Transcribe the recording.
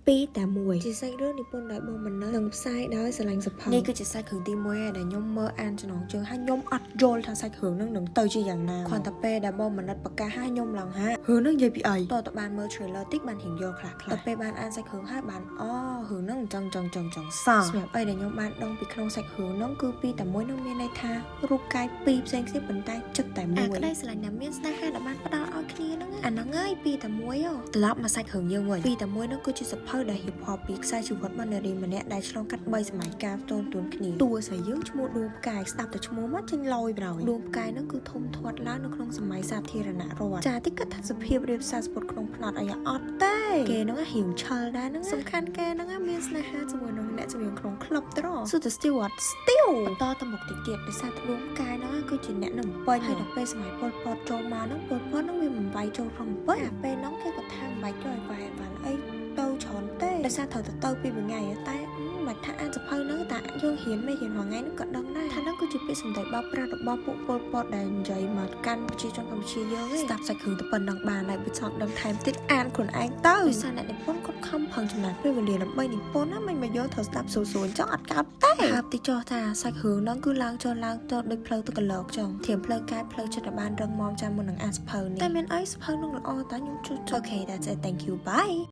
ពីរតែមួយជាសាច់រឿងនិពន្ធដោយបងមនិតនិងផ្សាយដោយស្រឡាញ់សភៅនេះគឺជាសាច់រឿងទី1ហើយដែលខ្ញុំមើលអានចំណងជើងហើយខ្ញុំអត់យល់ថាសាច់រឿងនឹងនឹងទៅជាយ៉ាងណាគ្រាន់តែពេលដែលបងមនិតប្រកាសឲ្យខ្ញុំឡើងហារឿងនឹងនិយាយពីអីតតបានមើល trailer តិចបានរៀងយល់ខ្លះខ្លះដល់ពេលបានអានសាច់រឿងហើយបានអូរឿងនឹងចង់ចង់ចង់ចង់សសម្រាប់អីដែលខ្ញុំបានដឹងពីក្នុងសាច់រឿងនឹងគឺពីរតែមួយនឹងមានន័យថារូបកាយពីរផ្សេងគ្នាប៉ុន្តែចិត្តតែមួយអាក្តីស្រឡាញ់ដែលមានស្នេហាដែលបានផ្ដល់ឲ្យគ្នាហ្នឹងអាហ្នឹងហើយពីរតែមួយហ៎ត្រឡប់មកសាច់រឿងយើងវិញពីរតែមួយហ្នឹងគឺជាសភៅដែលរៀបរាប់ពីខ្សែជីវិតរបស់នារីម្នាក់ដែលឆ្លងកាត់3សម័យកាលផ្ទងទួនគ្នាតួស្រីយើងឈ្មោះដួងផ្កាយស្ដាប់តែឈ្មោះមកចេញលយប្រយដួងផ្កាយហ្នឹងគឺធំធាត់ឡើងនៅក្នុងសម័យសាធារណរដ្ឋចាតិចគាត់ថាសភាពរៀបសារស្ពុតក្នុងផ្នត់អីអត់ទេគេហ្នឹងរៀងឆិលដែរហ្នឹងសំខាន់គេហ្នឹងមានស្នេហាជាមួយនឹងអ្នកចម្រៀងក្នុងក្លឹបត្រសុទ្ធតែ Stewart Still បន្តទៅមុខតិចទៀតដោយសារតែដួងផ្កាយហ្នឹងគឺជាអ្នកនៅពេញហើយដល់ពេលសម័យប៉ុលពតចូលមកហ្នឹងប៉ុលពតហ្នឹងវាមិនវាយចូលក្នុងពេញអាពេលហ្នឹងគេក៏ថាមិនបាច់ចូលឲ្យវាយបានអីទៅច្រើនទេដោយសារត្រូវទៅទៅពីមួយថ្ងៃតែមិនថាអានសភៅហ្នឹងតែយើងរៀនមិនរៀនរាល់ថ្ងៃហ្នឹងក៏ដឹងដែរថាហ្នឹងគឺជាពាក្យសម្ដីបោកប្រាស់របស់ពួកប៉ុលពតដែលនិយាយមកកាន់ប្រជាជនកម្ពុជាយើងឯងស្ដាប់សាច់គ្រឿងតែប៉ុណ្ណឹងបានហើយបើចង់ដឹងថែមទៀតអានខ្លួនឯងទៅដោយសារអ្នកនិពន្ធគាត់ខំប្រឹងចំណាយពេលវេលាដើម្បីនិពន្ធណាមិនមកយកត្រូវស្ដាប់ស្រួលៗចង់អត់កើតទេហើបតិចចុះថាសាច់រឿងហ្នឹងគឺឡើងចុះឡើងទៅដូចផ្លូវទឹកកឡោកចឹងធៀមផ្លូវកាយផ្លូវចិត្តឲ្យបានរឹងមាំចាំមុននឹងអានសភៅនេះតែមានអីសភៅនឹងល្អតាខ្ញុំជួយ។ Okay, that's it. Thank you. Bye.